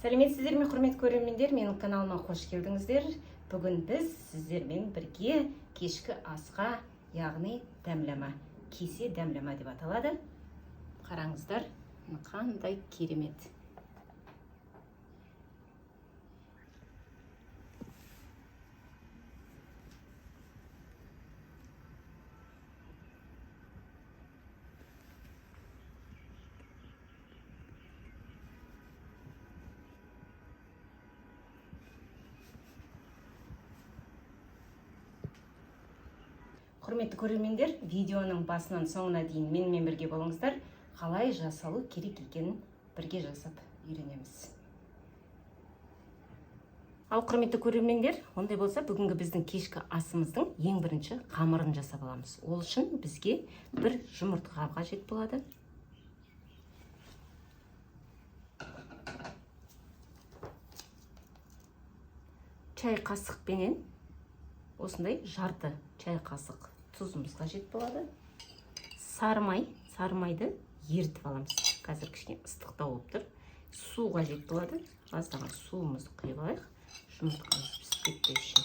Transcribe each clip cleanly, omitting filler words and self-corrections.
Сәлеметсіздер ме, құрметті көрермендер! Менің каналыма қош келдіңіздер. Бүгін біз сіздермен бірге кешкі асқа, яғни дәмлама, кесе дәмлама деп аталады. Қараңыздар, қандай керемет. Құрметті көрермендер, видеоның басынан соңына дейін менімен бірге болыңыздар. Қалай жасалу керек екенін бірге жасап үйренеміз. Ал құрметті көрермендер, ондай болса бүгінгі біздің кешкі асымыздың ең бірінші қамырын жасап аламыз. Ол үшін бізге бір жұмыртқа қажет болады. Чай қасықпенен осындай жарты чай қасық тұзымыз қажет болады. Сары май, сары майды ерітіп аламыз. Қазір кішкене ыстықтау болып тұр. Су қажет болады. Аздаған суымызды құйып алайық. Жұмыртқамыз пісіп кетпеу үшін.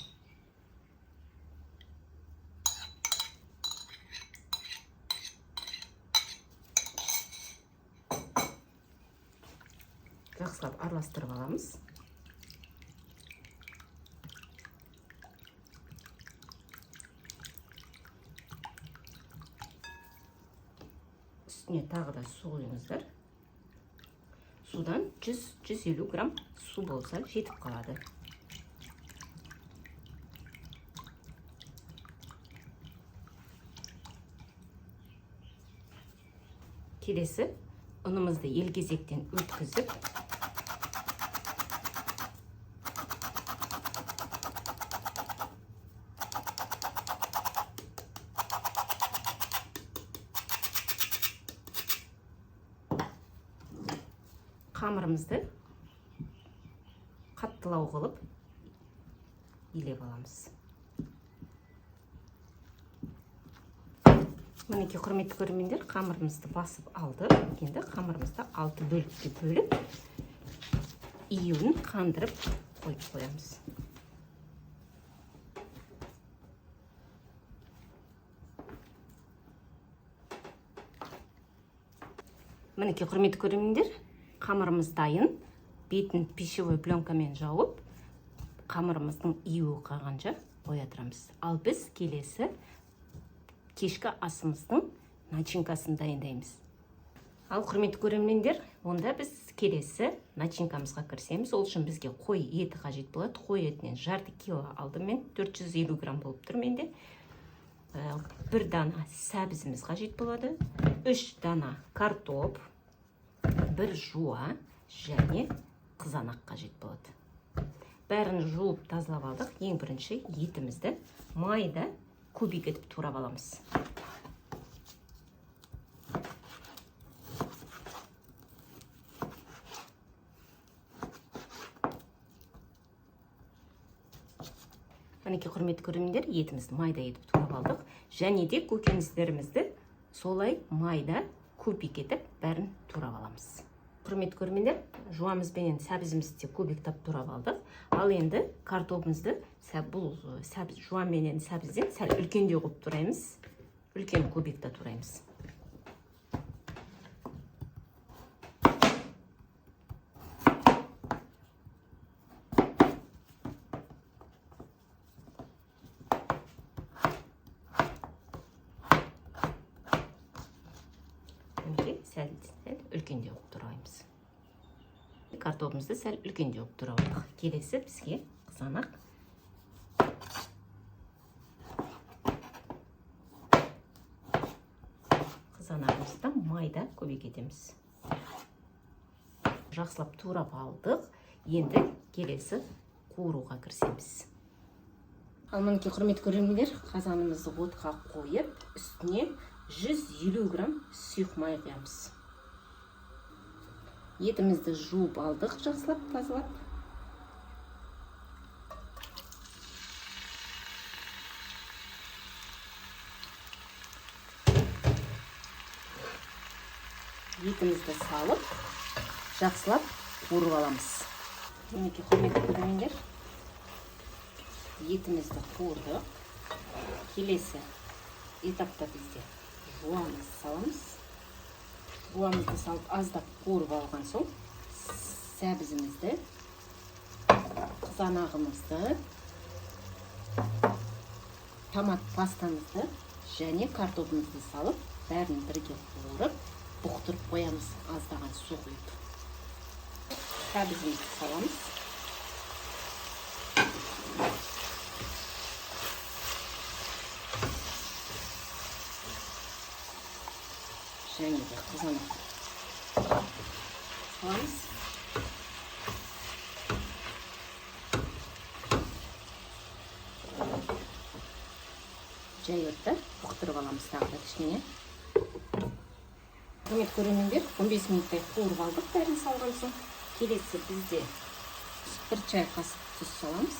Жақсылап араластырып аламыз. Үстіне тағы да су құйыңыздар. Судан 100-150 грамм су болса жетіп қалады. Келесі ұнымызды елгезектен өткізіп, қамырымызды қаттылау қылып илеп аламыз. Мінекей, құрметті көрермендер, қамырымызды басып алдық. Енді қамырымызды 6 бөлікке бөліп, июін қандырып қойып қоямыз. Мінекей, құрметті көрермендер, қамырымыз дайын. Бетін пищевой пленкамен жауып, қамырымыздың июі қалғанша қоя тұрамыз. Ал біз келесі кешкі асымыздың начинкасын дайындаймыз. Ал құрметті көрермендер, онда біз келесі начинкамызға кірісеміз. Ол үшін бізге қой еті қажет болады. Қой етінен жарты кило алдым мен, 450 грамм болып тұр менде. Бір дана сәбізіміз қажет болады, 3 дана картоп, бір жуа және қызанақ қажет болады. Бәрін жуып тазалап алдық. Ең бірінші етімізді майда кубик етіп турап аламыз. Мінекей, құрметті көрермендер, етімізді майда етіп турап алдық. Және де көкөністерімізді солай майда кубик етіп бәрін турап аламыз. Құрметті көрермендер, жуамыз бенен сәбізімізді де кубиктап турап алдық. Ал енді картопымызды бұл сәбіз, жуа менен сәбізден сәл үлкендеу қылып тураймыз. Үлкен кубикта тураймыз. Мінекей, сәл үлкендеу қылып тураймыз. Картопымызды сәл үлкендеу қылып турап алдық. Келесі бізге қызанақ. Қызанағымызды да майда көбейк етеміз. Жақсылап турап алдық. Енді келесі қуыруға кірісеміз. Ал мінекей, құрметті көрермендер, қазанымызды отқа қойып, үстіне 150 грамм сұйық май құямыз. Етімізді жуып алдық, жақсылап тазалап. Етімізді салып, жақсылап қуырып аламыз. Мінекей, құрметті көрермендер, етімізді қуырдық. Келесі этапта бізде жуамызды саламыз. Жуамызды салып, аздап қуырып алған соң, сәбізімізді, қызанағымызды, томат пастамызды және картобымызды салып, бәрін бірге қуырып, бұқтырып қоямыз, аздаған су құйып. Сәбізімізді саламыз. Және де қызанақ саламыз. Жай отта бұқтырып аламыз тағы да кішкене. Құрметті көрермендер, 15 минуттай қуырып алдық бәрін салған соң. Келесі бізде 1 чай қасық тұз саламыз.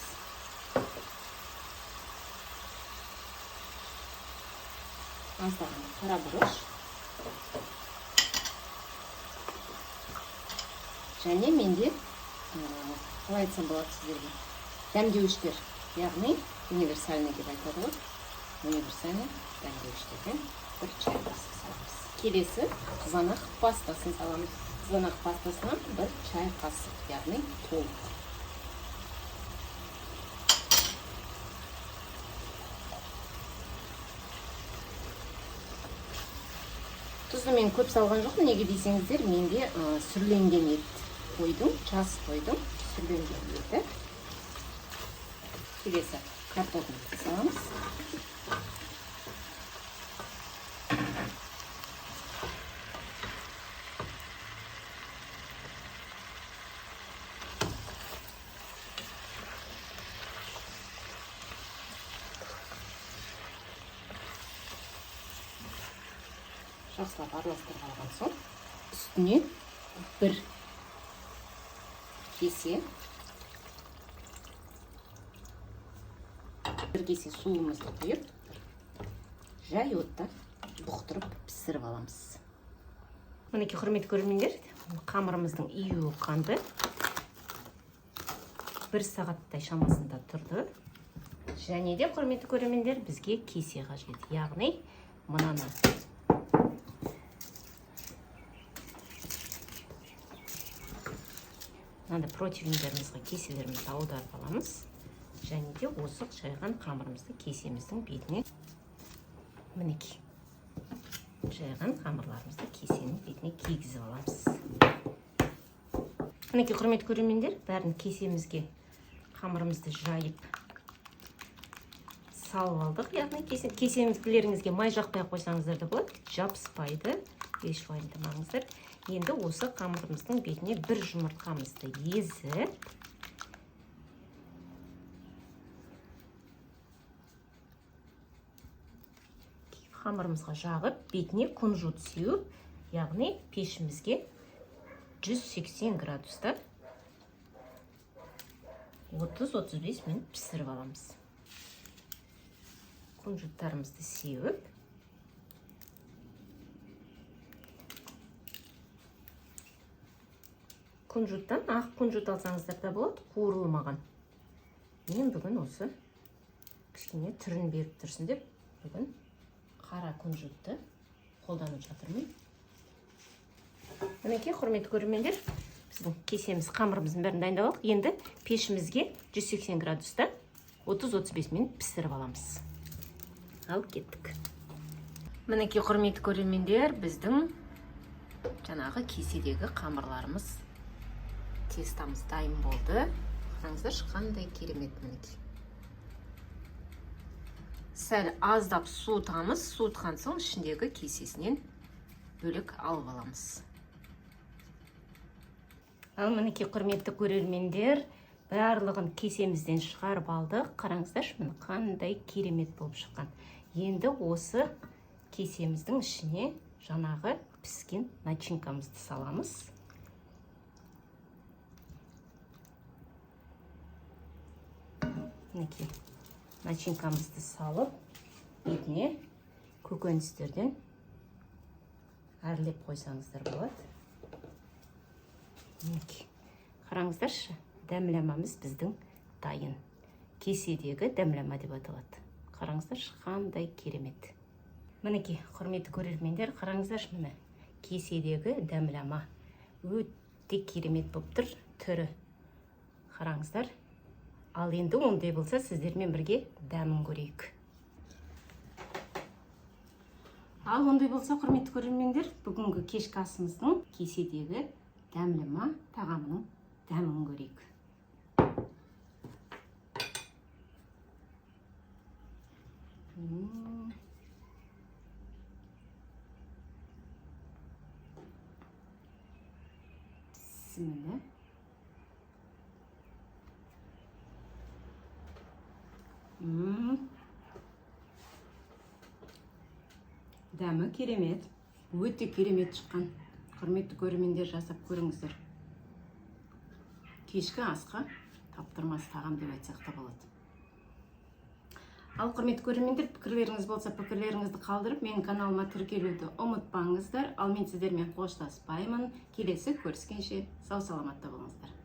Аздаған қара бұрыш. Және менде, қалай айтсам болады сіздерге, дәмдеуіштер, яғни универсальный деп айтады ғой, универсальный дәмдеуіштерден 1 чай қасық саламыз. Келесі қызанақ пастасын саламыз. Қызанақ пастасынан 1 чай қасық, яғни толық. Тұзды мен көп салған жоқпын, неге десеңіздер, менде сүрленген ет қойдым, жас қойдым, сүрленген еті. Келесі картопымызды саламыз. Жақсылап араластырып алған соң, үстіне 1 кесе, 1 кесе суымызды құйып, жай отта бұқтырып пісіріп аламыз. Мінекей, құрметті көрермендер, қамырымыздың июі қанды. 1 сағаттай шамасында тұрды. Және де, құрметті көрермендер, бізге кесе қажет. Яғни мынаны мынандай противендерімізге, кеселерімізді аударып аламыз. Және де осы жайған қамырымызды кесеміздің бетіне, мінекей, жайған қамырларымызды кесенің бетіне кигізіп аламыз. Мінекей, құрметті көрермендер, бәрін кесемізге қамырымызды жайып салып алдық. Яғни кесеміздеріңізге май жақпай ақ қойсаңыздар да болады, жабыспайды, еш уайымдамаңыздар. Енді осы қамырымыздың бетіне 1 жұмыртқамызды езіп, қамырымызға жағып, бетіне кунжут сеуіп, яғни пешімізге 180 градуста 30-35 минут пісіріп аламыз. Кунжуттарымызды сеуіп, кунжуттан ақ кунжут алсаңыздар да болады, қуырылмаған. Мен бүгін осы кішкене түрін беріп тұрсын деп бүгін қара кунжутты қолданып жатырмын. Мінекей, құрметті көрермендер, біздің кесеміз, қамырымыздың бәрін дайындап алдық. Енді пешімізге 180 градуста 30-35 минут пісіріп аламыз. Ал кеттік. Мінекей, құрметті көрермендер, біздің жаңағы кеседегі қамырларымыз, тестамыз дайын болды. Қараңыздаршы, қандай керемет, мінекей. Сәл аздап суытамыз, суытқан соң ішіндегі кесесінен бөлек алып аламыз. Ал мінекей, құрметті көрермендер, барлығын кесемізден шығарып алдық. Қараңыздаршы, міне қандай керемет болып шыққан. Енді осы кесеміздің ішіне жаңағы піскен начинкамызды саламыз. Мінекей, начинкамызды салып, бетіне көкөністерден әрлеп қойсаңыздар болады. Мінекей, қараңыздаршы, Дәмламамыз біздің дайын. Кеседегі дәмлама деп аталады. Қараңыздаршы, қандай керемет. Мінекей, құрметті көрермендер, қараңыздаршы, міне, кеседегі дәмлама өте керемет болып тұр түрі. Қараңыздар. Ал енді ондай болса, сіздермен бірге дәмін көрейік. Ал ондай болса, құрметті көрермендер, бүгінгі кешкі асымыздың, кеседегі дәмлама тағамының дәмін көрейік. Бісміллә. Дәмі керемет, өте керемет шыққан. Құрметті көрермендер, жасап көріңіздер. Кешкі асқа таптырмас тағам деп айтсақ та болады. Ал, құрметті көрермендер, пікірлеріңіз болса, пікірлеріңізді қалдырып, менің каналыма тіркелуді ұмытпаңыздар. Ал мен сіздермен қоштаспаймын. Келесі көріскенше сау саламатта болыңыздар.